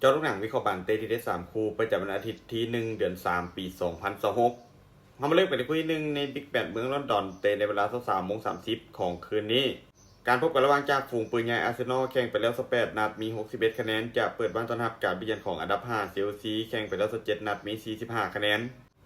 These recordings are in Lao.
ຈາະລຸກໜັງວິເຄາະບານເຕະທີ່ເດັດສາມຄູ່ ປະຈຳວັນອາທິດທີໜຶ່ງ ເດືອນສາມ ປີສອງພັນຊາວຫົກ ເຮົາມາເລີ່ມກັນທີ່ຄູ່ທີໜຶ່ງ ໃນບິກແມດເມືອງລອນດອນ ເຕະໃນເວລາຊາວສາມໂມງສາມສິບຂອງຄືນນີ້. ການພົບກັນລະຫວ່າງຈ່າຝູງປືນໃຫຍ່ອາເຊນອລ ແຂ່ງໄປແລ້ວຊາວແປດນັດ ມີຫົກສິບເອັດຄະແນນ ຈະເປີດບ້ານຕ້ອນຮັບການບຽກຫຍັນຂອງອັນດັບຫ້າ ເຊລຊີ ແຂ່ງໄປແລ້ວຊາວເຈັດນັດ ມີສີ່ສິບຫ້າຄະແນນ.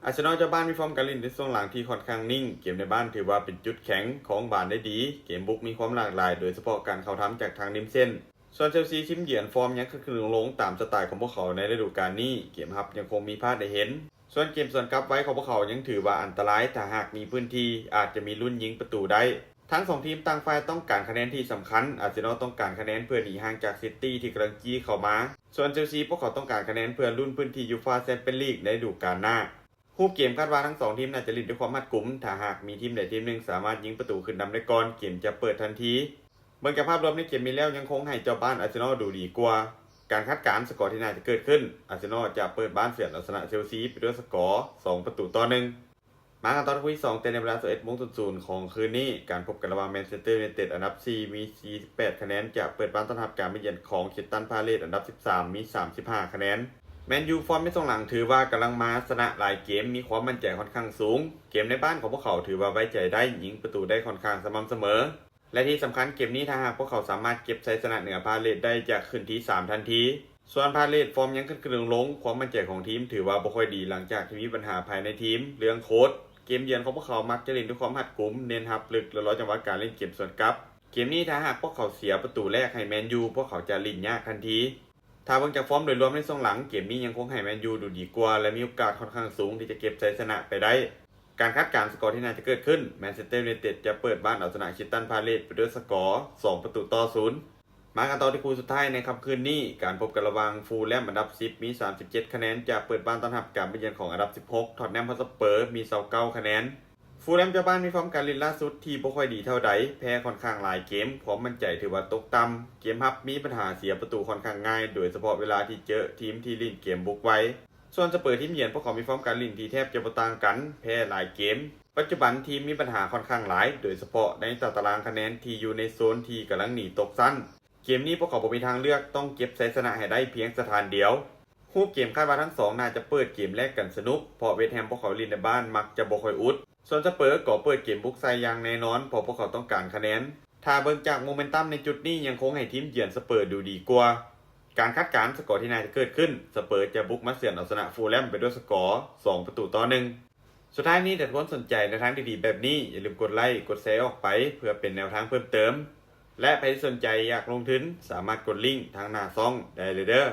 ອາເຊນອລເຈົ້າບ້ານມີຟອມການຫຼິ້ນໃນຊ່ວງຫຼັງທີ່ຄ່ອນຂ້າງນິ່ງ, ເກມໃນບ້ານຖືວ່າເປັນຈຸດແຂງຂອງບານໄດ້ດີ, ເກມບຸກມີຄວາມຫຼາກຫຼາຍ ໂດຍສະເພາະການເຂົ້າທຳຈາກທາງລິມເສັ້ນ. ສ່ວນເຊລຊີທີມຢຽນຟອມຍັງຂຶ້ນໆລົງໆຕາມສະໄຕຂອງພວກເຂົາໃນລະດູການນີ້, ເກມຮັບຍັງຄົງມີພາດໃຫ້ເຫັນ. ສ່ວນເກມສວນກັບໄວຂອງພວກເຂົາຍັງຖືວ່າອັນຕະລາຍ, ຖ້າຫາກມີພື້ນທີ່ອາດຈະມີລຸ້ນຍິງປະຕູໄດ້. ທັງສອງທີມຕ່າງຝ່າຍຕ້ອງການຄະແນນທີ່ສຳຄັນ, ອາເຊນອລຕ້ອງການຄະແນນເພື່ອໜີຫ່າງຈາກຊິດຕີ້ທີ່ກຳລັງຈີ້ເຂົ້າມາ, ສ່ວນເຊລຊີພວກເຂົາຕ້ອງການຄະແນນເພື່ອລຸ້ນພື້ນທີ່ຢູຟາແຊມປຽນລີກໃນລະດູການໜ້າ. ຮູບເກມຄາດວ່າທັງສອງທີມໜ້າຈະຫຼິ້ນດ້ວຍຄວາມຮັດກຸມ, ຖ້າຫາກມີທີມໃດທີມໜຶ່ງສາມາດຍິງປະຕູຂຶ້ນນຳໄດ້ກ່ອນ, ເກມຈະເປີດທັນທີ. ເບິ່ງຈາກພາບລວມໃນເກມນີ້ແລ້ວ ຍັງຄົງໃຫ້ເຈົ້າບ້ານອາເຊນອລດູດີກວ່າ. ການຄາດການສະກໍທີ່ໜ້າຈະເກີດຂຶ້ນ, ອາເຊນອລຈະເປີດບ້ານເສຍເອົາຊະນະເຊລຊີໄປດ້ວຍສະກໍສອງປະຕູຕໍ່ໜຶ່ງ. ມາກັນຕໍ່ຄູ່ທີສອງ ແຕ່ໃນເວລາຊາວເອັດໂມງສູນໆຂອງຄືນນີ້, ການພົບກັນລະຫວ່າງແມນເຊສເຕີຢູໄນເຕັດອັນດັບສີ່ ມີສີ່ສິບແປດຄະແນນ ຈະເປີດບ້ານຕ້ອນຮັບການມາຢ້ຽມຂອງຄຣິສຕັນພາເລສອັນດັບສິບສາມ ມີສາມສິບຫ້າຄະແນນ. ແມນຢູຟອມໃນຊ່ວງຫຼັງຖືວ່າກຳລັງມາ, ຊະນະຫຼາຍເກມ, ມີຄວາມໝັ້ນໃຈຄ່ອນຂ້າງສູງ. ເກມໃນບ້ານຂອງພວກເຂົາຖືວ່າໄວ້ໃຈໄດ້, ຍິງປະຕູໄດ້ຄ່ອນຂ້າງສະໝ່ຳສະເໝີ. ແລະທີ່ສຳຄັນເກມນີ້ ຖ້າຫາກພວກເຂົາສາມາດເກັບໄຊຊະນະເໜືອພາເລສໄດ້ ຈະຂຶ້ນທີສາມທັນທີ. ສ່ວນພາເລສຟອມຍັງຂຶ້ນໆລົງໆ, ຄວາມໝັ້ນໃຈຂອງທີມຖືວ່າບໍ່ຄ່ອຍດີຫຼັງຈາກທີ່ມີບັນຫາພາຍໃນທີມເລື່ອງໂຄດ. ເກມຢຽນຂອງພວກເຂົາມັກຈະຫຼິ້ນດ້ວຍຄວາມຮັດກຸມ, ເນັ້ນຮັບເລິກ ແລະລໍຈັງຫວະການຫຼິ້ນເກມສວນກັບ. ເກມນີ້ຖ້າຫາກພວກເຂົາເສຍປະຕູແລກໃຫ້ແມນຢູ, ພວກເຂົາຈະຫຼິ້ນຍາກທັນທີ. ຖ້າເບິ່ງຈາກຟອມໂດຍລວມໃນຊ່ວງຫຼັງ, ເກມນີ້ຍັງຄົງໃຫ້ແມນຢູດູດີກວ່າ ແລະມີໂອກາດຄ່ອນຂ້າງສູງທີ່ຈະເກັບໄຊຊະນະໄປໄດ້. ການຄາດການສະກໍທີ່ໜ້າຈະເກີດຂຶ້ນ, ແມນເຊສເຕີຢູໄນເຕັດຈະເປີດບ້ານເອົາຊະນະຄຣິສຕັນພາເລສໄປດ້ວຍສະກໍສອງປະຕູຕໍ່ສູນ. ມາກັນຕໍ່ທີ່ຄູ່ສຸດທ້າຍໃນຄ່ຳຄືນນີ້, ການພົບກັນລະຫວ່າງຟູລແລມອັນດັບສິບ ມີສາມສິບເຈັດຄະແນນ ຈະເປີດບ້ານຕ້ອນຮັບການມາຢ້ຽມຂອງອັນດັບສິບຫົກ ທອດແນມ ຮອດສະເປີ ມີຊາວເກົ້າຄະແນນ. ຟູລແລມເຈົ້າບ້ານມີຟອມການຫຼິ້ນລ່າສຸດທີ່ບໍ່ຄ່ອຍດີເທົ່າໃດ, ແພ້ຄ່ອນຂ້າງຫຼາຍເກມ, ຄວາມໝັ້ນໃຈຖືວ່າຕົກຕ່ຳ, ເກມຮັບມີບັນຫາເສຍປະຕູຄ່ອນຂ້າງງ່າຍ, ໂດຍສະເພາະເວລາທີ່ເຈີທີມທີ່ຫຼິ້ນເກມບຸກໄວ. ສ່ວນສະເປີທີມຢຽນ, ພວກເຂົາມີຟອມການຫຼິ້ນທີ່ແທບຈະບໍ່ຕ່າງກັນ, ແພ້ຫຼາຍເກມ. ປັດຈຸບັນທີມມີບັນຫາຄ່ອນຂ້າງຫຼາຍ, ໂດຍສະເພາະໃນຕາຕະລາງຄະແນນທີ່ຢູ່ໃນໂຊນທີ່ກຳລັງໜີຕົກຊັ້ນ. ເກມນີ້ພວກເຂົາບໍ່ມີທາງເລືອກ, ຕ້ອງເກັບໄຊຊະນະໃຫ້ໄດ້ພຽງສະຖານດຽວ. ຮູບເກມຄາດວ່າທັງສອງໜ້າຈະເປີດເກມແລກກັນສະໜຸກ, ເພາະເວສແຮມພວກເຂົາຫຼິ້ນໃນບ້ານມັກຈະບໍ່ຄ່ອຍອຸດ. ສ່ວນສະເປີກໍເປີດເກມບຸກໃສ່ຢ່າງແນ່ນອນ, ເພາະພວກເຂົາຕ້ອງການຄະແນນ. ຖ້າເບິ່ງຈາກໂມເມັນຕັມໃນຈຸດນີ້, ຍັງຄົງໃຫ້ທີມຢຽນສະເປີດູດີກວ່າ. ການຄາດການສະກໍທີ່ໜ້າຈະເກີດຂຶ້ນ, ສະເປີຈະບຸກມາເສຍເອົາຊະນະຟູລແລມໄປດ້ວຍສະກໍສອງປະຕູຕໍ່ໜຶ່ງ. ສຸດທ້າຍນີ້, ຖ້າທຸກຄົນສົນໃຈແນວທາງດີໆແບບນີ້, ຢ່າລືມກົດໄລ, ກົດແຊອອກໄປ ເພື່ອເປັນແນວທາງເພີ່ມເຕີມ. ແລະ ໃຜທີ່ສົນໃຈຢາກລົງທຶນ, ສາມາດກົດລິ້ງທາງໜ້າຊ່ອງໄດ້ເລີຍເດີ້.